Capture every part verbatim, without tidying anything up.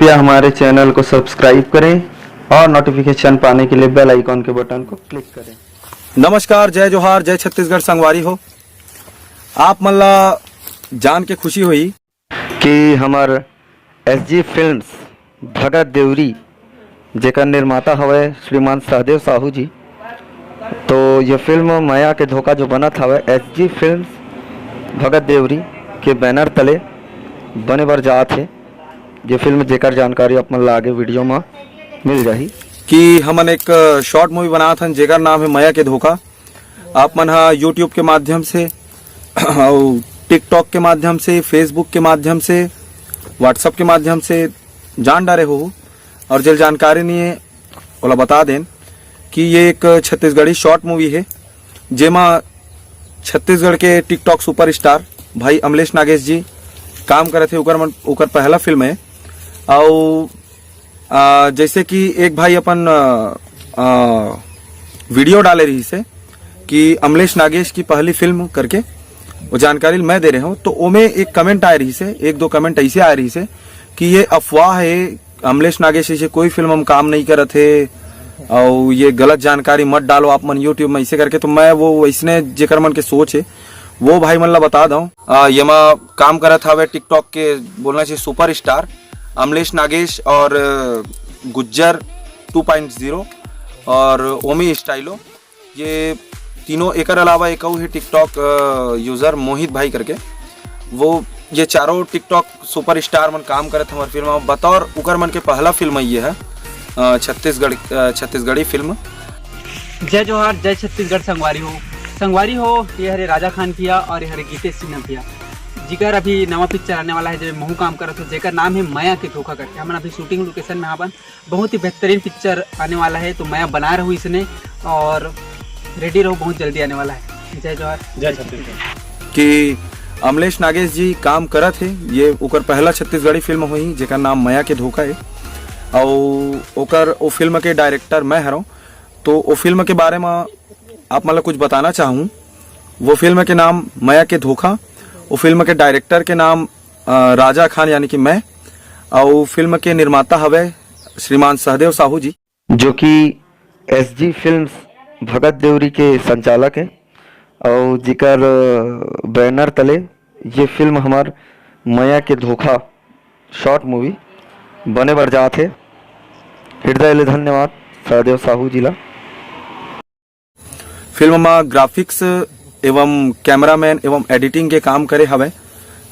कृपया हमारे चैनल को सब्सक्राइब करें और नोटिफिकेशन पाने के लिए बेल आइकॉन के बटन को क्लिक करें। नमस्कार, जय जोहार, जय छत्तीसगढ़ संगवारी हो। आप मन ला जान के खुशी होई कि हमर एसजी फिल्म्स भगत देवरी, जेकर निर्माता हवय श्रीमान सहदेव साहू जी, तो ये फिल्म मया के धोखा जो बनत हवय, एसजी फिल्म्स भगत देवरी के बैनर तले बने बर जात हे। ये फिल्म जेकर जानकारी आप मन ला आगे वीडियो म मिल जाही। कि हमन एक शॉर्ट मूवी बनात हन, जेकर नाम है मया के धोखा। आप मन ह YouTube के माध्यम से अउ TikTok के माध्यम से, Facebook के माध्यम से, WhatsApp के माध्यम से जान डारे हो, और जेल जानकारी नहीं है, ओला बता देन कि ये एक छत्तीसगढ़ी शॉर्ट मूवी है, जेमा छत्तीसगढ़ के TikTok सुपरस्टार भाई अमलेश नागेश जी काम करत हे। उकर मन, उकर पहला फिल्म है। अउ आ, जैसे कि एक भाई अपन, आ, आ, वीडियो डाले रहिस हे कि अमलेश नागेश की पहली फिल्म करके, वो जानकारी मैं दे रहे हूँ, तो ओमे एक कमेंट आए रहिस हे, एक दो कमेंट ऐसे आए रहिस हे कि ये अफवाह है, अमलेश नागेश ऐसे कोई फिल्म में काम नहीं करत हे, और ये गलत जानकारी मत डालो आप मन YouTube में, ऐसे करके। तो मैं वो वैसने जेकर मन के सोच है, वो भाई मन ला बता दऊं। आ, येमा काम करत हवे TikTok के, बोलना चाहिए, सुपरस्टार अमलेश नागेश और, अ, गुज्जर टू पॉइंट ज़ीरो और ओमी स्टाइलो। ये तीनों, एकर अलावा एक अउ है TikTok, अ, यूजर मोहित भाई करके। वो, ये चारों TikTok सुपरस्टार मन काम करत हमार फिल्म में। बतौर उकर मन के पहला फिल्म ये है, अ, छत्तीसगढ़, अ, छत्तीसगढ़ी फिल्म। जय जोहार, जय छत्तीसगढ़ संगवारी हो। संगवारी हो, ये हरे राजा खान भैया और ये हरे गीतेश सिन्हा भैया, जिकर अभी नवा पिक्चर आने वाला है, जो महू काम करत हो, जेकर नाम है मया के धोखा करके। हमन अभी शूटिंग लोकेशन में हावन, बहुत ही बेहतरीन पिक्चर आने वाला है, तो मया बना रहू इसने और रेडी रहो, बहुत जल्दी आने वाला है। जय जोहार, जय छत्तीसगढ़। कि अमलेश नागेश जी काम करत हे, ये ओकर पहला छत्तीसगढ़ी फिल्म होही, जेकर नाम मया के धोखा है, और ओकर, ओ फिल्म के डायरेक्टर मैं हरौं। तो ओ फिल्म के बारे में आप मन ला कुछ बताना चाहूँ। वो फिल्म के नाम मया के धोखा, वो फिल्म के डायरेक्टर के नाम, अ, राजा खान यानी कि मैं, और फिल्म के निर्माता हवे श्रीमान सहदेव साहू जी, जो कि एसजी फिल्म्स भगत देवरी के संचालक है, और जिकर, अ, बैनर तले ये फिल्म हमार मया के धोखा शॉर्ट मूवी बने बर जात हे। हृदय ले धन्यवाद सहदेव साहू जी ला। फिल्म मा ग्राफिक्स एवं कैमरामैन एवं एडिटिंग के काम करे हवे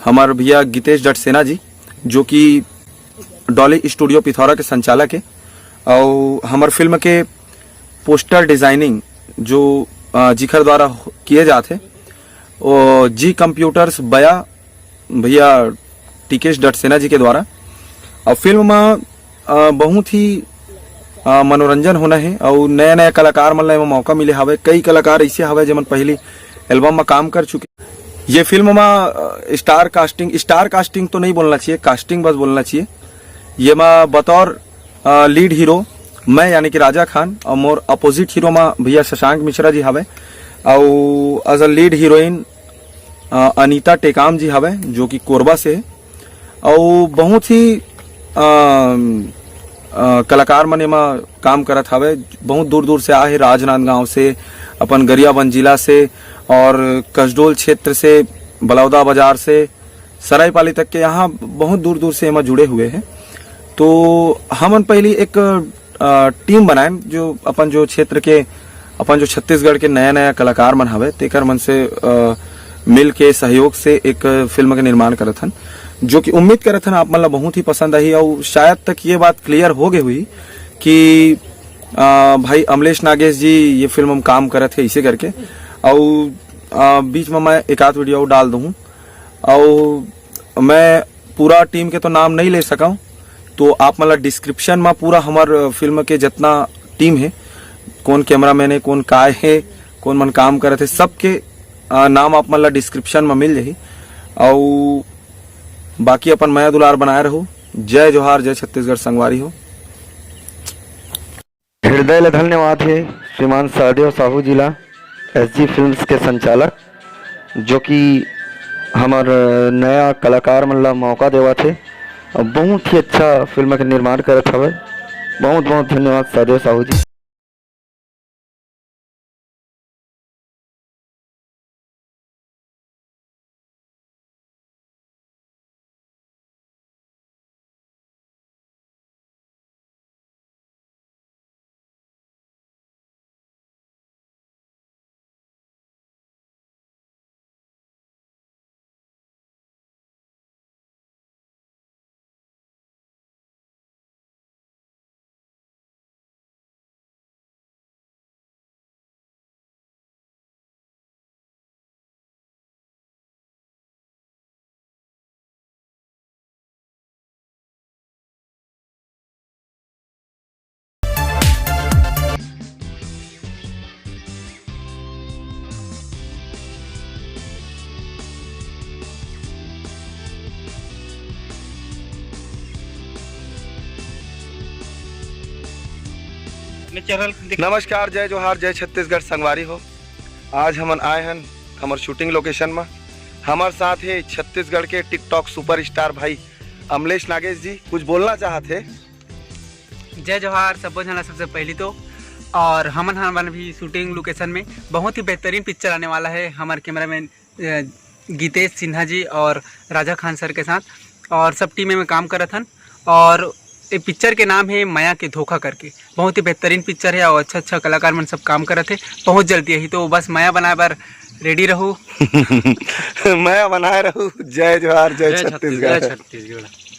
हमार भैया गीतेश डटसेना जी, जो कि डॉली स्टूडियो पिथौरा के संचालक है। और हमार फिल्म के पोस्टर डिजाइनिंग जो, अ, जिखर द्वारा हो-, किए जात है, वो जी कंप्यूटर्स बया भैया टिकेश डटसेना जी के द्वारा। और फिल्म में, अ, बहुत ही, अ, मनोरंजन होना है और नया नया कलाकार मन ला एमा मौका मिले हवे। कई कलाकार ऐसे हवे जेमन पहली एल्बम में काम कर चुके। ये फिल्म में, अ, स्टार कास्टिंग, स्टार कास्टिंग तो नहीं बोलना चाहिए, कास्टिंग बस बोलना चाहिए। ये में बतौर, अ, लीड हीरो मैं यानी कि राजा खान और मोर अपोजिट हीरो में भैया शशांक मिश्रा जी हवे और एज अ लीड हीरोइन, अ, अनीता टेकाम जी हवे, जो कि कोरबा से हे। अउ बहुत ही, अ, अ, कलाकार मन एमा काम करत हवे, बहुत दूर-दूर से आए हे, राजनांदगांव से, अपन गरियाबंद जिला से और कसडोल क्षेत्र से, बलौदा बाजार से, सरायपाली तक के यहाँ बहुत दूर-दूर से एमा जुड़े हुए हैं। तो हमन पहली एक, अ, टीम बनाएन, जो अपन जो क्षेत्र के, अपन जो छत्तीसगढ़ के नया-नया कलाकार मन हवे, तेकर मन से, अ, मिल के सहयोग से एक फिल्म के निर्माण करत हन, जो कि उम्मीद करत हन आप मन ला बहुत ही पसंद आही। और शायद तक ये बात क्लियर हो गई हुई कि, अ, भाई अमलेश नागेश जी ये फिल्म में काम करत हे, इसे करके। और, अ, बीच में मैं एक आध वीडियो डाल दूँ। और मैं पूरा टीम के तो नाम नहीं ले सकूँ, तो आप मन ला डिस्क्रिप्शन में पूरा हमर फिल्म के जितना टीम है, कौन कैमरामैन है, कौन काय है, कौन मन काम करत है, सबके, अ, नाम आप मन ला डिस्क्रिप्शन में मिल जाही। और बाकी अपन मया दुलार बनाए रहो। जय जोहार, जय छत्तीसगढ़ संगवारी हो। हृदय ले धन्यवाद हे श्रीमान सहदेव साहू जी ला, एसजी फिल्म्स के संचालक, जो कि हमर नया कलाकार मन ला मौका देवत हे अउ बहुत ही अच्छा फिल्म के निर्माण करत हवय। बहुत बहुत धन्यवाद सहदेव साहू जी। अपने चैनल देख- नमस्कार, जय जोहार, जय छत्तीसगढ़ संगवारी हो। आज हमन आए हन हमर शूटिंग लोकेशन म। हमर साथ हे छत्तीसगढ़ के टिकटॉक सुपरस्टार भाई अमलेश नागेश जी, कुछ बोलना चाहत हे। जय जोहार सबो झन ला। सबसे पहली तो, और हमन हमन भी शूटिंग लोकेशन में बहुत ही बेहतरीन पिक्चर आने वाला है। हमारे कैमरामैन अ, गीतेश सिन्हा जी और राजा खान सर के साथ, और सब टीम में काम करत हन। और ये पिक्चर के नाम है मया के धोखा करके। बहुत ही बेहतरीन पिक्चर है और अच्छा अच्छा कलाकार मन सब काम करत है। बहुत जल्दी यही तो बस मया बनाए बर रेडी रहू। मया बनाए रहू। जय जोहार, जय जय छत्तीसगढ़, छत्तीसगढ़। जय छत्तीसगढ़।